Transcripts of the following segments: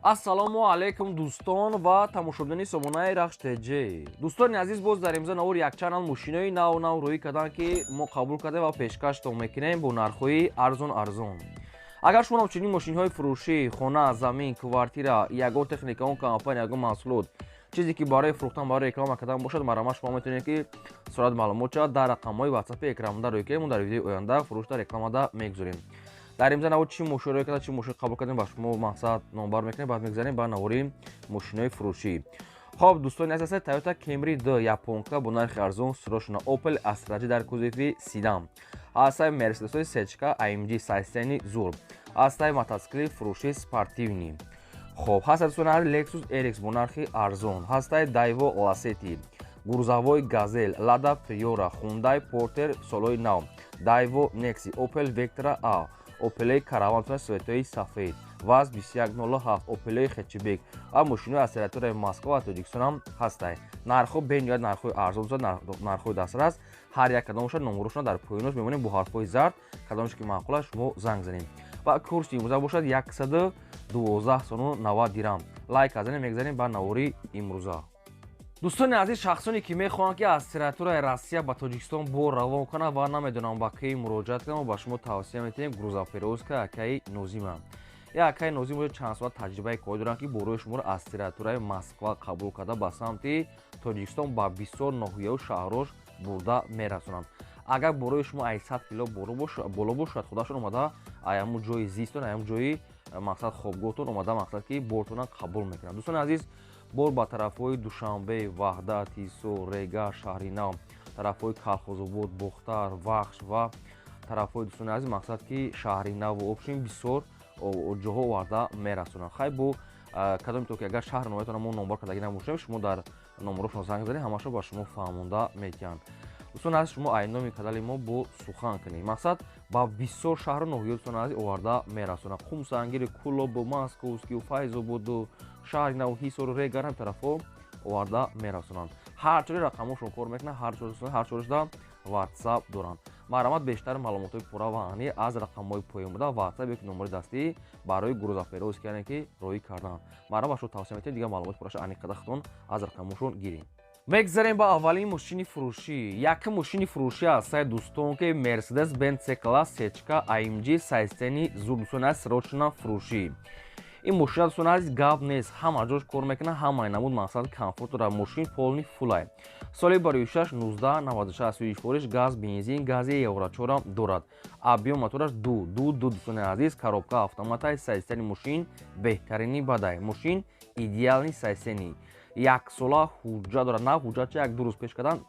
Ассалому алайкум, дӯстон ва тамошобинони сомонаи Рахш ТЖ. Дӯстони азиз, боз дар имза навор якчанд мошинои нав нав рӯӣ карданд, ки мо қабул кардем ва пешкаштон мекунем бо нархҳои арзон арзон. Агар шумо чунин мошинҳои фурӯшӣ, хона, замин, квартира, ягон техника, он компания, ягон маҳсулот, чизе ки барои фурӯхтан, барои реклама кардан бошад, марҳамат, шумо метавонед, ки сурат маълумот шавад дар рақамҳои ватсапи экранда рӯй кунем. Мо дар видеои оянда фурӯшда, рекламада мегузорем. Дар имза навор чӣ мошин рӯй карда, чӣ мошин қабул кардем, ба шумо мақсад номбар мекунем. Баъд мегзарем ба навори мошинои фурӯшӣ. Хоб, дӯстони азиз, Toyota Camry D японка бо нархи арзон срочно, Opel Astra J дар кузови седан ҳастай, Mercedes сечка AMG сайсени зур ҳастай, мотоцикли фурӯши спортивный. Хоб, ҳаста, дӯстони азиз, Lexus RX бо нархи арзон ҳастай, Daewoo Lacetti, грузовой Газель, Lada Priora, Hyundai Porter солои нав, Daewoo Nexi, Opel Vectra A, Opel Caravan цветои сафед, ВАЗ 2107, Opel хэтчбек ва мошинои аз территорияи Москва ва Тоҷикистон ҳам ҳастай. Нархҳо бениҳоят нархҳои арзон, нархҳои дастрас. Ҳар як кадомаша номерошона дар поёнош мемонем бо ҳарфҳои зард. Кадомаше ки маъқул аст, шумо занг занед. Ва курси имрӯза бошад 112 сомону 90 дирам. Лайк азанем, мегзанем ба навори имрӯза. Дӯстони азиз, шахсоне ки мехоҳанд, ки аз территорияи Россия ба Тоҷикистон бор равон кунанд ва намедонам ба кӣ муроҷиат кунам, ба шумо тавсия метиҳем грузоперевозка акаи Нозима. Я акаи Нозим чанд соат таҷрибаи корӣ доранд, ки борои шуморо аз территорияи Москва қабул карда, ба самти Тоҷикистон ба бисёр ноҳияву шаҳрҳош бурда мерасонанд. Агар борои шумо ай 100 кило боло бошад, худашон омада аяму ҷои зистон, аяму ҷои мақсад хобгоҳтон омада, мақсад ки бортона қабул мекунанд. Дӯстони азиз, бор ба тарафҳои Душанбе, Ваҳдат, Ҳисор, Регар, Шаҳри Нав, тарафҳои Калхозобод, Бохтар, Вахш ва тарафҳои, дӯстони азиз, мақсад ки Шаҳри Наву общем бисёр ҷоҳо оварда мерасонанд. Хай, бо кадоме то ки агар шаҳр ноятона мо номбар кардагӣ набошем, шумо дар номерошон занг занед, ҳамаашо ба шумо фаҳмонда метиҳанд. Дӯстони азиз, шумо айноми канали мо бо сухан кунед, мақсад ба бисёр шаҳру ноҳиё, дӯстони азиз, оварда мерасонад: Қумсангири, Кӯлобу, Московскию, Файзободу, Шаҳри Нав, Ҳисору, Регар, ҳам тарафҳо оварда мерасонанд. Ҳар чори рақамҳошон кор мекунанд, ҳар чорашда ватсап доранд. Марҳамат, бештар маълумотҳои пурра ва аниқ аз рақамҳои поён буда ватсап ёки номери дастӣ барои грузоперевозка, яъне ки роҳӣ кардан. Марҳамат, ба шумо тавсия метиҳем, дигар маълумоти пурраша аниқ карда худтон аз рақамҳошон гиред. Мегзарем ба аввалин мошини фурӯшӣ. Якум мошини фурӯшӣ ҳастай, дӯстон, ки Мерседес Бенц C класс сечка AMG сайстени зур, дӯстони азиз, срочно фурӯшӣ. Ин мошина, дӯстони азиз, гап нест, ҳама ҷош кор мекунад, ҳамаи намуд мақсад комфорт дорад. Мошин полный фулай, соли барои шаш 1996, сӯзишвориш газ, бензин, гази евро чорам дорад. Объём мотораш 2,2 2, дӯстони азиз, коробка автоматай. Состояни мошин беҳтарини бадай, мошин идеальный состояни, яксола ҳуҷҷат дорад, нав ҳуҷҷатча як-ду рӯз пеш кардан,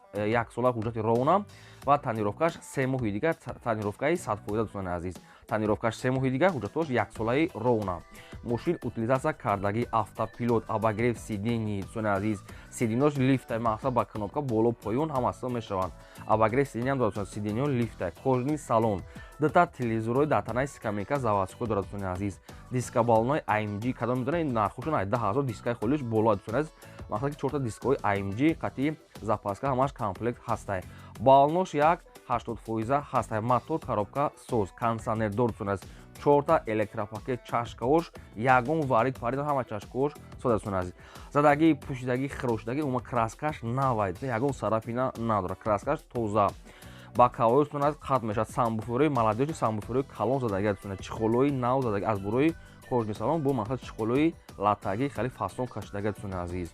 яксола ҳуҷҷати ровна ва тонировкаш 3 моҳи дигар, тонировкаи 100%. Дӯстони азиз, тонировкаш 3 моҳи дигар, ҳуҷҷатҳош яксолаи ровна. Мошин утилизация кардагӣ, автопилот, обогрев сидений. Дӯстони азиз, сиденьош лифтай, мақсад ба кнопка боло поён ҳама мешаванд. Обогрев сиденьям дорад, сиденьо лифтай, кожаный салон, дута телевизорҳои дар танаи скамейка заводской дорад. Дӯстони азиз, диска баллонои AMG, кадом медонед, нархошон ай 10 000 дискаи холиш боло. Дӯстони азиз, мақсад ки чорта дискаҳои AMG қатъи запаска, ҳамаш комплект ҳастай. Баллонош як 80% ҳастай. Мотор, коробка соз, кондиционердор. Дӯстони азиз, чорта электропакет, чашкаош ягон варид парид, ҳама чашкаош соз. Дӯстони азиз, задагӣ, пӯшидагӣ, хирошидагӣ, умуман краскаш навай, ягон царапина надорад, краскаш тоза. Ба кавои, дӯстони азиз, қатъ мешавад. Сабвуферои молодёжи, сабвуферои калон задагӣ, дӯстони, чехолои нав задагӣ аз бурои кожаный салон бо мақсад чехолои латагӣ, хеле фасон кашидагӣ. Дӯстони азиз,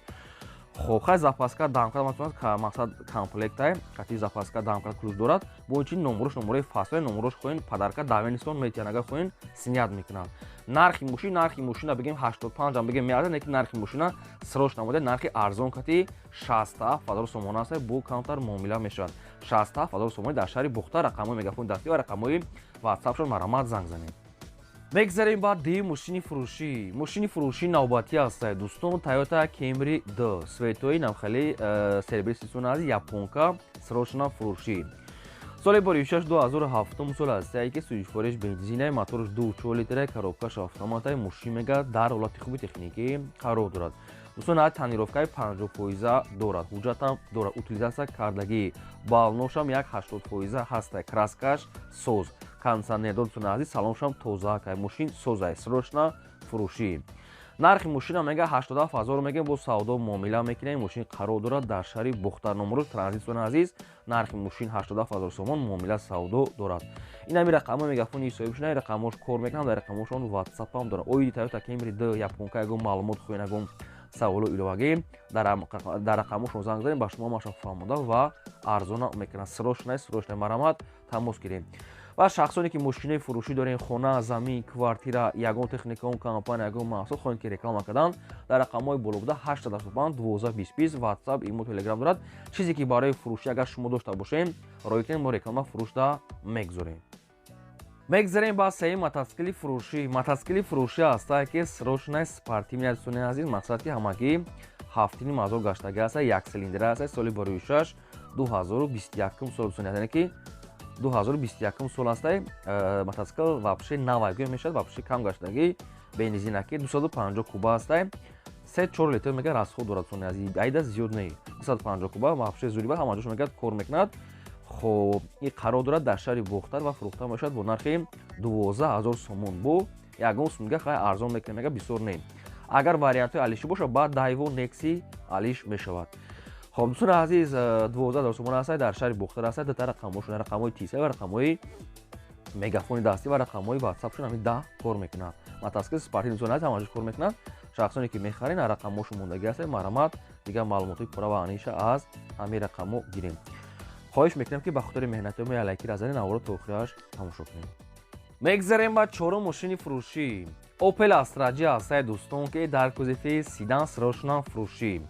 хоб, хай, запаска, домкрат мақсад комплектай, қати запаска, домкрат, ключ дорад. Бо ин чи номерош номерои фасои, номерош хоҳен подарка давенистон метиҳанд, агар хоҳен снять мекунанд. Нархи мошин, нархи мошина бигем, 85 ам бигем меарзад, лекин нархи мошина срочно намода, нархи арзон кати 67 000 сомона аст, бо камтар муомила мешавад. 67 000 сомонӣ дар шаҳри Бухтар. Рақамҳои мегафони дастӣ ва рақамҳои ватсапшон, марҳамат, занг занед. Мегзарем ба дуюм мошини фурӯшӣ. Мошини фурӯшӣ навбатӣ ҳастай, дӯстон, Toyota Camry D цветои навхали серебристый аз японка, срочно фурӯшӣ. Соли бори 6 2007 сол ҳастае, ки сӯзишвориш бензинай, моторш 2,4 литра, коробкаш автоматай. Мошин мега дар ҳолати хуби техникӣ қарор дорад. Дӯстон, тонировкаи 50% дорад, ҳуҷҷатам дорад, утилизация кардагӣ, баллоношам як 80% ҳастай, краскаш соз, кондиционер дор. Дӯстони азиз, салоншам тоза кай, мошин созай, срочно фурӯшӣ. Нархи мошина мега 87 ҳазор мегем, бо савдо муомила мекунем. Мошин қарор дорад дар шаҳри Бохтар, номрӯз транзит. Дӯстони азиз, нархи мошин 87 ҳазор сомон, муомила савдо дорад. Ин ҳами рақамҳои мегафони соҳиб шуда, рақамҳош кор мекунам, дар рақамҳошон WhatsApp ҳам дорад. Оиди Toyota Camry D японка ягон маълумот хоҳед, ягон саволу иловагӣ, дар рақамҳошон занг занед, ба шумо ҳамаша фаҳмода ва арзона мекунад. Срочный, срочный, марҳамат, тамос гирем. Ва шахсоне ки мошинаи фурӯшӣ дорем, хона, замин, квартира, ягон техника, он компания, ягон маҳсул хоҳем ки реклама кардан, дар рақамҳои боло буда 885 12 20 20 WhatsApp, имо, Telegram дорад. Чизе ки барои фурӯшӣ агар шумо дошта бошем, роӣ кунем, мо реклама фурӯшда мегузорем. Мегзарем ба сеюм мотоцикли фурӯшӣ. Мотоцикли фурӯшӣ ҳастае ки срочный, спортивный. Дӯстони азиз, мақсад ки ҳамагӣ 7,5 ҳазор гаштагӣ аста, як цилиндра аста, соли барои шаш 2021 сол, дӯстони, яъне ки 2021 сол астай. Мотоцикл вообще навай гӯя мешавад, вообще кам гаштагӣ, бензинаки, 250 куба астай, 3-4 литр мега расход дорад. Дӯстони азиз, айда зиёд не, 250 куба вообще зуриба, ҳама ҷош мегӯяд кор мекунад. Хоб, ин қарор дорад дар шаҳри Бохтар ва фурӯхта мешавад бо нархи 12 000 сомон. Бо ягон сумга хай арзон мекунем, мега бисёр не. Агар вариантҳои алишӣ бошад, баъд Дайво Некси алиш мешавад. Хоб, дӯстони азиз, 12 000 сомон аст, дар шаҳри Бохтар аст. Дута рақамҳошон, рақамҳои тиса ва рақамҳои мегафони дастӣ ва рақамҳои ватсапшон ҳамин 10 кор мекунад. Мотоцикл спортивный, дӯстони азиз, ҳамаҷош кор мекунад. Шахсоне ки мехарен, рақамҳошон мондагӣ аст, марҳамат, дигар маълумотҳои пурра ва аниша аз ҳамин рақамҳо гирем. Хоҳиш мекунем ки ба хотири меҳнатиҳо мо лайки разанед, наворо то охираш тамошо кунем. Мегзарем ба чорум мошини фурӯшӣ. Opel Astra J ҳастае, дӯстон, ки дар кузови седан, срочно фурӯшӣ.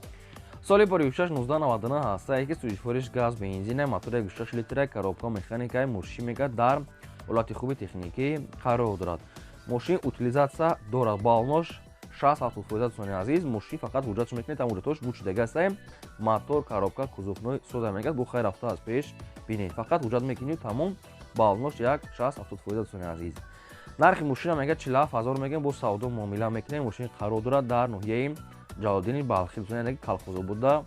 Соли барои 1999 ҳастае ки сӯзишвориш газ, бензина, мотори 6 литра, коробка механикаи. Мошин мега дар ҳолати хуби техникӣ қарор дорад. Мошин утилизация дорад, баллонош 60-70%. Дӯстони азиз, мошин фақат ҳуҷҷатш мекунед, там ҳуҷҷатош бучидаги ҳастае, мотор, коробка, кузовной соза, мегӯяд бо хайр рафта аз пеш бинед, фақат ҳуҷҷат мекунӣ, тамом. Баллонош як 60-70%. Дӯстони азиз, нархи мошина мегӯяд 47 000 мегӯем, бо савдо муомила мекунем. Мошин қарор дорад дар ноҳияи Ҷалолиддини Балхӣ, яъне Калхозобода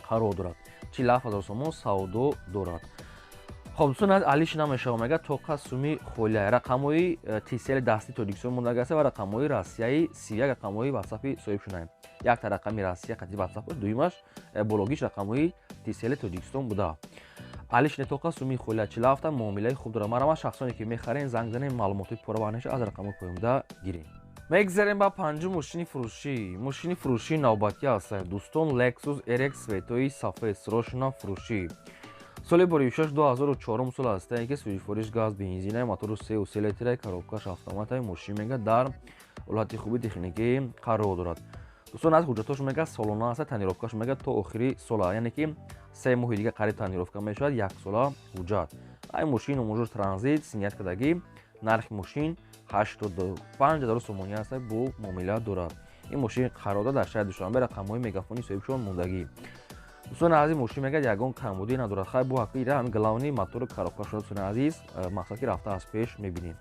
қарор дорад. 47 000 сомон савдо дорад. Хоб, дӯстон, алиш намешава, мегӯяд тоқа суми холия. Рақамҳои тисели дасти Тоҷикистон мондаги аст ва рақамҳои Россияи 31, рақамҳои ватсапи соҳиб шунаем. Якта рақами Россия қати ватсап, дуюмаш бологиш рақамҳои тисели Тоҷикистон буда. Алиш не, тоқа суми холия, 47-та муомилаи хуб дорад. Марҳамат, шахсоне ки мехарен, занг занем, маълумотҳои пурра ва аниша аз рақамҳои поёнда гирем. Мегзарем ба панҷум мошини фурӯшӣ. Мошини фурӯшии навбатӣ аст, дӯстон, Lexus RX цветои сафед, срочно фурӯшӣ. Соли барои 2004 сол ҳастае ки сӯзишвориш газ, бензина, мотору 3,3 литра, коробкаш автоматай. Мошин мега дар ҳолати хуби техникӣ қарор дорад. Дӯстон, аз ҳуҷҷатош мега солона аст, тонировкаш мега то охири сола, яъне ки 3 моҳи дига қариб тонировка мешавад, як сола ҳуҷҷат. Ай мошин номужур транзит снять кардагӣ. Нархи мошин 85 000 сомонӣ аст, бо муомила дорад. Ин мошин қарор дорад дар шаҳри Душанбе, рақамҳои мегафони соҳибшон мондагӣ. Дӯстони азиз, мошин мегӯяд ягон камбудӣ надорад. Хай, бо ҳақира ҳамин главный мотору коробка шуда. Дӯстони азиз, мақсад ки рафта аз пеш мебинем,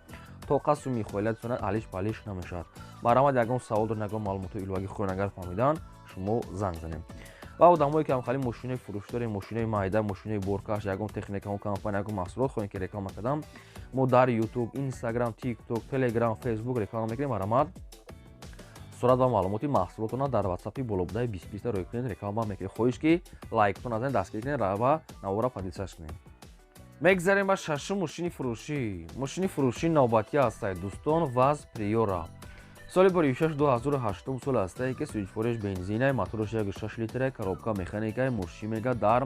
тоқа суми хоила, дӯстона, алиш палиш намешавад. Марҳамат, ягон савол доред, ягон маълумоти иловагӣ хоҳед агар фаҳмидан, шумо занг занем. Ва одамое ки ҳамхали мошинои фурӯшӣ дорем, мошинои майда, мошинои боркаш, ягон техника, он компания, ягон маҳсулот хоҳем ки реклама кардам, мо дар Youtube, Instagram, TikTok, Telegram, Facebook реклама мекунем. Марҳамат, сурат ва маълумоти маҳсулотона дар ватсапи болобудаи 20 рӯй кунед, реклама мекунед. Хоҳиш ки лайктон азен дастгирӣ кунед ва навора поделиться кунед. Мегзарем ба шашум мошини фурӯшӣ. Мошини фурӯшии навбатӣ ҳастад, дӯстон, ВАЗ Приора. Соли барои 2008 сол ҳастае ки сӯзишвориш бензина, мотораш 1,6 литра, коробка механикаи. Мошин мега дар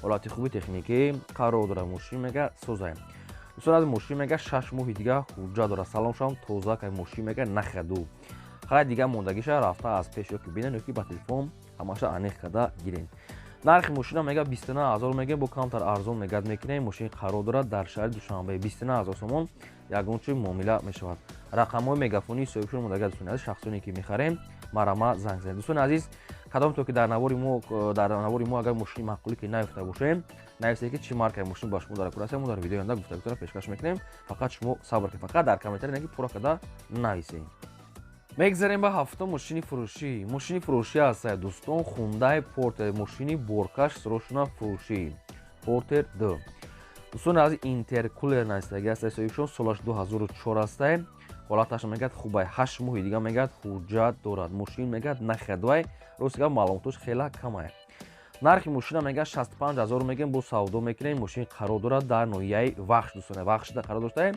ҳолати хуби техникӣ қарор дорад. Мошин мега созай. Дӯстон, аз мошин мега 6 моҳи дига ҳуҷҷат дорад, салоншам тоза кай. Мошин мега нахаду хай, дига мондагиша рафта аз пеш ё ки бинен, ё ки ба телефон ҳамаша аниқ карда гирен. Нархи мошина мега 29 000 мегем, бо камтар арзон мегад мекунем. Мошин қарор дорад дар шаҳри Душанбе, 29 000 сомон ягон чиз муомила мешавад. Рақамҳои мегафонии соҳибшон мондага. Дӯстони азиз, шахсоне ки мехарем, марҳамат, занг занед. Дӯстони азиз, кадом то ки дар навори мо агар мошини маъқулӣ ки наёфта бошем, нависед ки чӣ маркаи мошин ба шумо дар кор аст, мо дар видеои оянда гуфтагиро пешкаш мекунем. Фақат шумо сабр кунед, фақат дар комментария неки пурра карда нависед. Мегзарем ба ҳафтум мошини фурӯшӣ. Мошини фурӯшӣ ҳастад, дӯстон, Хундай Портер, мошини боркаш, срочно фурӯшӣ, Портер д. Дӯстони азиз, интеркулер нависдаги аст соҳибшон, солаш 2004 ҳастай. Ҳолаташ мегӯяд хубай, 8 моҳи дига мегӯяд ҳуҷҷат дорад. Мошин мегӯяд нахедвай, рости гап маълумотош хела камай. Нархи мошина мегӯяд 65 000 мегӯем, бо савдо мекунем. Мошин қарор дорад дар ноҳияи Вахш, дӯстоне, Вахшда қарор доштаем.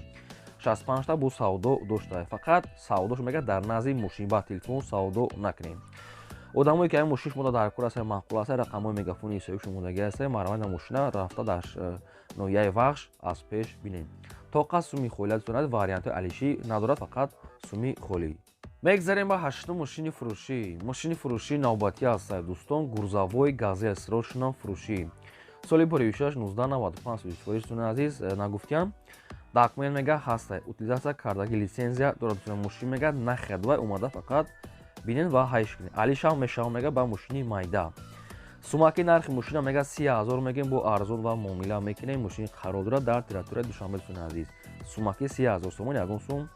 65та бо савдо доштае. Фақат савдош мегӯяд дар назди мошин, ба телефон савдо накунем. Одамое ки ҳамин мошин шумо дар кор ҳастед, маъқул ҳастед, рақамҳои мегафони ҳисоби шумодаги ҳастед, марҳамат мошина рафта дар ноҳияи Вахш аз пеш бинед. Тоқа суми холӣ дӯстон, вариантҳои алишӣ надорад, фақат суми холӣ. Мегзарем ба ҳаштум мошини фурӯшӣ. Мошини фурӯшӣ навбатӣ ҳастад, дӯстон, грузовой Газель срочно фурӯшӣ. Соли боришаш 1995 супориш, дӯстони азиз, нагуфтиям. Документ мега ҳастай, утилизация кардаги, лицензия дорад, дӯстон. Мошин мега нахедвай, омада фақат бинен ва ҳайш кунед. Алишам мешавам мега ба мошини майда. Сумаки нархи мошина мега 30 000 мегем, бо арзон ва муомила мекунем. Мошин қарор дорад дар территорияи Душанбе, дӯстони азиз. Сумаки 30 000 сомон, ягон сум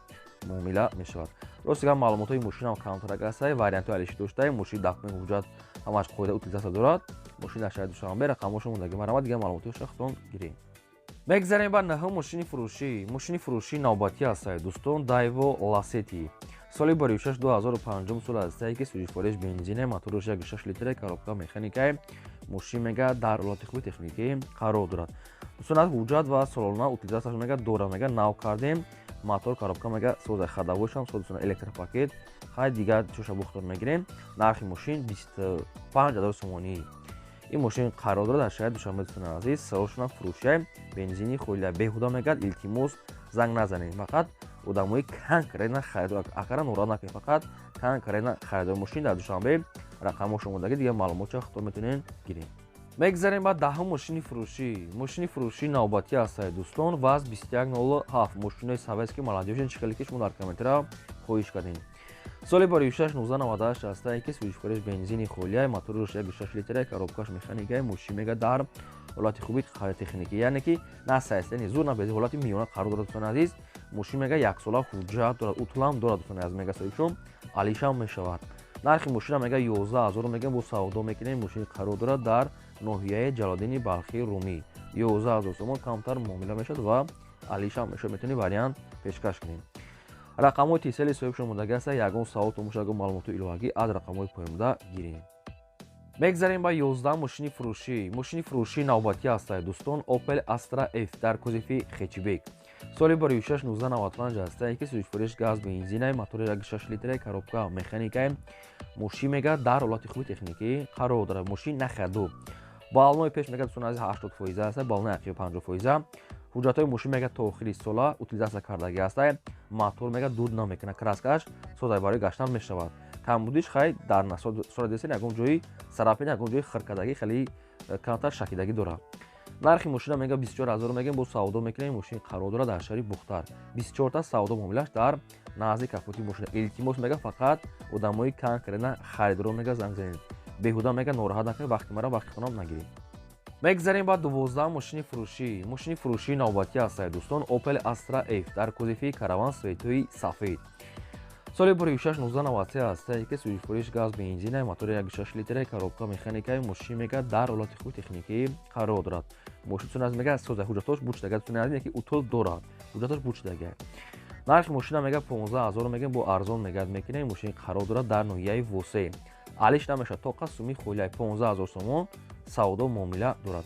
муомила мешавад. Рости гап маълумотҳои мошинам камтарак ҳастай, вариантҳои алишӣ доштаи. Мошин документ, ҳуҷҷат ҳамаш қоида, утилизация дорад. Мошин дар шаҳри Душанбе, рақамҳошо мондаги, марҳамат дигар маълумотҳояшро худтон гиред. Мегзарем ба наҳум мошини фурӯшӣ. Мошини фурӯшӣ навбатӣ ҳастад, дӯстон, Дайво Ласети. Соли боришаш 2005 сол ҳастае, ки сӯзишвориш бензине, мотораш 1,6 литре, коробка механикае. Мошин мега дар ҳолати хуби техникӣ қарор дорад. Дӯстон, аз ҳуҷҷат ва солона утилизатсияш мега дорад, мега нав кардем. Мотор, коробка мега соза, ходовойшам соз, электропакет. Хай дигар чоша бухтор мегирем. Нархи мошин 25 000 сомонӣ. Ин мошин қарор дорад дар шаҳри Душанбе, дӯстони азиз. Срочно фурӯшия, бензини холия. Беҳуда мегӯяд илтимос занг назанед, фақат одамои конкретно харидор, акара норад накунед, фақат конкретно харидор. Мошин дар Душанбе, рақамҳошо мондаги, дигар маълумотча худтон метавонед гиред. Мегзарем ба даҳум мошини фурӯшӣ. Мошини фурӯшӣ навбатӣ ҳастад, дӯстон, ВАЗ 2107, мошинои советский молодёжный, чӣ хеле ки шумо дар комментария хоҳиш кардем. Соли боришаш 1998 ҳастае, ки сӯзишвориш бензини холия, мотораш 1,6 литре, коробкаш механикае. Мошин мега дар ҳолати хуби техникӣ, яъне ки на сайстани зур, на без, ҳолати миёна қарор дорад, дӯстони азиз. Мошин мега яксола ҳуҷҷат дорад, утлам дорад, дӯстони азиз, мега соҳибшон алишам мешавад. Нархи мошина мега 11 000 мегем, бо савдо мекунем. Мошин қарор дорад дар ноҳияи Ҷалолиддини Балхии Румӣ. 11 000 сомон камтар муомила мешавад ва алишам мешавад, метавонӣ вариант пешкаш кунем. Рақамҳои тисели соҳибшон мондаги ҳаста, ягон савол томоша, ягон маълумоти иловагӣ аз рақамҳои поёнбуда гирем. Мегзарем ба 11 мошини фурӯшӣ. Мошини фурӯшӣ навбатӣ ҳастад, дӯстон, Opel Astra F дар кузови хэтчбек. Соли боришаш 1995 ҳастае, ки сӯзишвориш газ бензинай, мотори 1,6 литре, коробка механикай. Мошин мега дар ҳолати хуби техникӣ қарор дорад. Мошин нахаду. Баллони пеш мега, дӯстони азиз, 80% аст, баллони ақиби 50%. Ҳуҷҷатҳои мошин мега то охири сола утилизация кардагӣ ҳастае. Мотор мега дуд намекунад, краскаш созай, барои гаштан мешавад. Камбудиш хай дар сола десен ягон ҷои сарапин, ягон ҷои хиркадагӣ, хеле камтар шакидагӣ дорад. Нархи мошина мега 24 000 мегем, бо савдо мекунем. Мошин қарор дорад дар шаҳри Бухтар. 24та савдо муомилаш дар назди капоти мошина. Илтимос мега фақат одамои конкретно харидоро мега занг занед. Беҳуда мега нороҳат накунед, вақти мара вақти хонам нагиред. Мегзарем ба 12 мошини фурӯшӣ. Мошини фурӯшӣ навбатӣ ҳастад, дӯстон, Opel Astra F дар кузови караван светои сафед. Соли боришаш 1993 ҳастае, ки сӯзишвориш газ бензинай, мотори 1,6 литре, коробка механикай. Мошин мега дар ҳолати хуби техникӣ қарор дорад. Мошин дӯстони азиз мега соза, ҳуҷҷатҳош бучдага, дӯстони азиз, яки утул дорад, ҳуҷҷатҳош бучдага. Нархи мошина мега 15 000 мегем, бо арзон мегӯяд мекунем. Мошин қарор дорад дар ноҳияи Восе. Алиш намешавад, тоқа суми холиай 15 000 сомон савдо муомила дорад.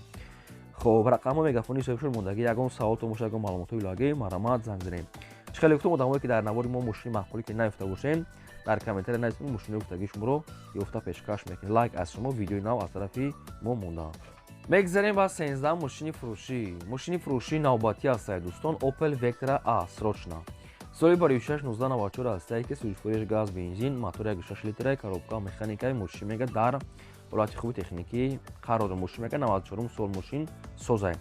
Хоб, рақамҳо мегафони соҳибшон мондагӣ, ягон савол томоша, ягон маълумотҳои иловагӣ марҳамат занг занед. Чӣ хеле гуфтам, одамое ки дар навори мо мошини маъқулӣ ки наёфта бошем, дар комментария нависед, мошини гуфтагии шуморо ёфта пешкаш мекунем. Лайк аз шумо, видеои нав аз тарафи мо мондаам. Мегзарем ба 13 мошини фурӯшӣ. Мошини фурӯшӣ навбатӣ ҳастад, дӯстон, Opel Vectra A срочно. Соли боришаш 1994 ҳастае, ки сӯзишвориш газ бензин, мотори 1,6 литре, коробка механикаи. Мошин мега дар ҳолати хуби техникӣ қарор дорад. Мошин мега 94 сол мошин созай.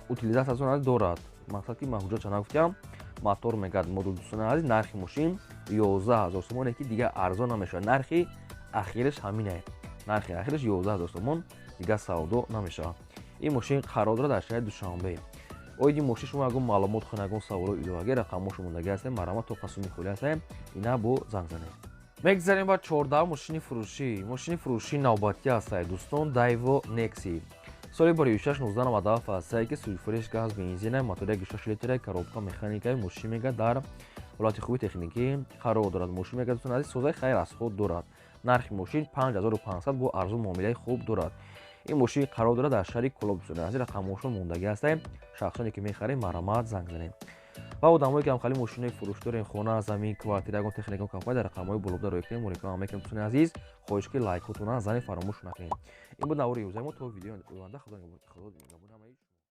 Утилизатсия дорад. Мақсад ки ман ҳуҷҷатша нагуфтам. Мотор мегӯяд модул, дӯстони азиз, нархи мошин 11 000 сомоне, ки дигар арзон намешавад. Нархи ахираш ҳаминае. Нархи ахираш 11 000 сомон, дигар савдо намешавад. Ин мошин қарор дорад дар шаҳри Душанбе. Оиди мошин шумо ягон маълумот хоҳед, ягон саволо иловагӣ, рақамҳошо мондагӣ ҳастем, марҳамат, то қасуми холӣ ҳастем, ина бо занг занед. Мегзарем ба 14 мошини фурӯшӣ. Мошини фурӯшӣ навбатӣ ҳастад, дӯстон, Daewoo Nexi. Соли боришаш 1997 ҳастае, ки сӯзишвориш газ бензина, мотори 1,6 литре, коробка механикаи. Мошин мега дар Ҳолати хуби техникӣ қарор дорад. Мошин, мега, дӯстони азиз, созаи хайр аз худ дорад. Нархи мошин 5500, бо арзон муомилаи хуб дорад. Ин мошин қарор дорад дар шаҳри Кӯлоб. Дӯстони азиз, рақамҳошон мондагӣ ҳастем. Шахсоне ки мехарем, марҳамат, занг занем. Ва одамое ки ҳамхали мошинои фурӯш дорем, хона, замин, квартира, ягон техника, компания, дар рақамҳои болобда рӯй кунем, мо реклама мекунем. Дӯстони азиз, хоҳиш ки лайкотона зани фаромӯш накунем. Ин буд навори имрӯзаи мо. То видеои оянда, Худо нигаҳбони.